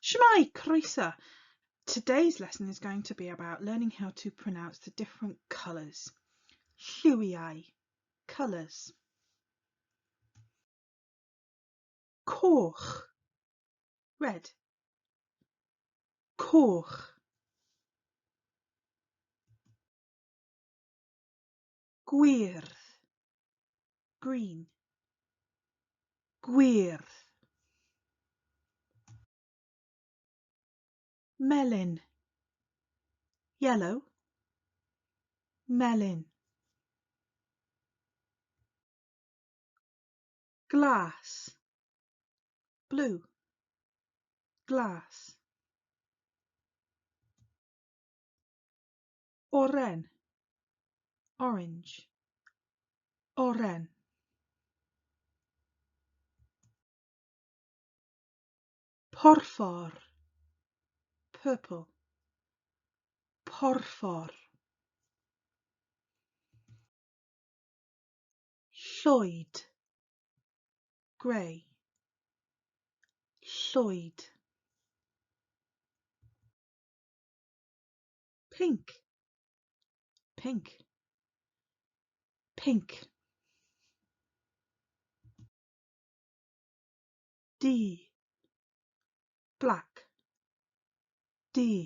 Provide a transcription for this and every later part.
Shwmae, croeso! Today's lesson is going to be about learning how to pronounce the different colours. Lliwiau, colours. Coch, red. Coch. Gwyrdd, green. Gwyrdd. Melyn, yellow. Melyn. Glas, blue. Glas. Oren, orange. Oren. Porffor, purple. Porffor. Llwyd, grey. Llwyd. Pinc, pink. Pinc. Du, black. Du.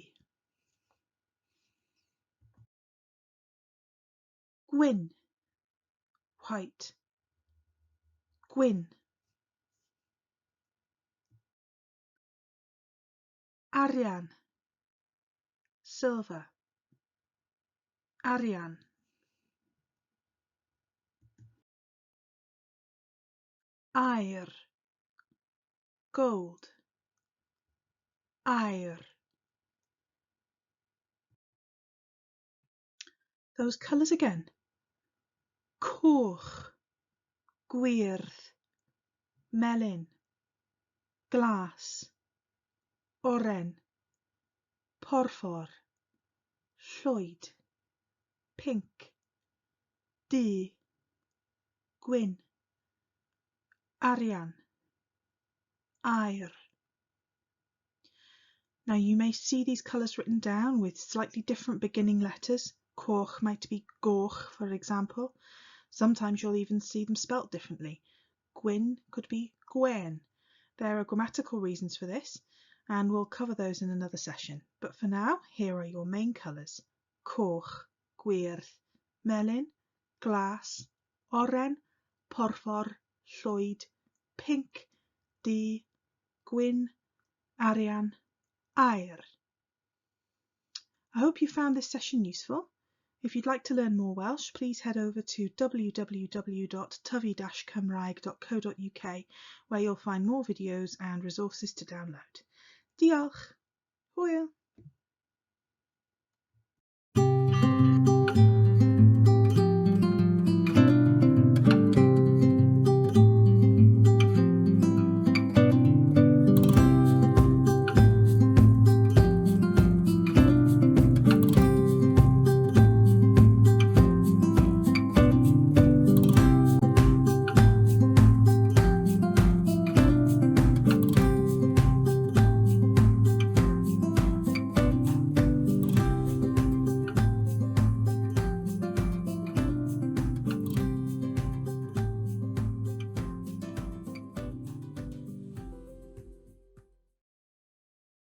Gwyn, white. Gwyn. Arian, silver. Arian. Aur, gold. Aur. Those colours again. Coch, gwyrdd, melyn, glas, oren, porffor, llwyd, pinc, du, gwyn, arian, aur. Now you may see these colours written down with slightly different beginning letters. Coch might be goch, for example. Sometimes you'll even see them spelt differently. Gwyn could be gwen. There are grammatical reasons for this, and we'll cover those in another session. But for now, here are your main colours. Coch, gwyrdd, melyn, glas, oren, porffor, llwyd, pinc, du, gwyn, arian, aur. I hope you found this session useful. If you'd like to learn more Welsh, please head over to www.tyfu-cymraeg.co.uk where you'll find more videos and resources to download. Diolch! Hwyl!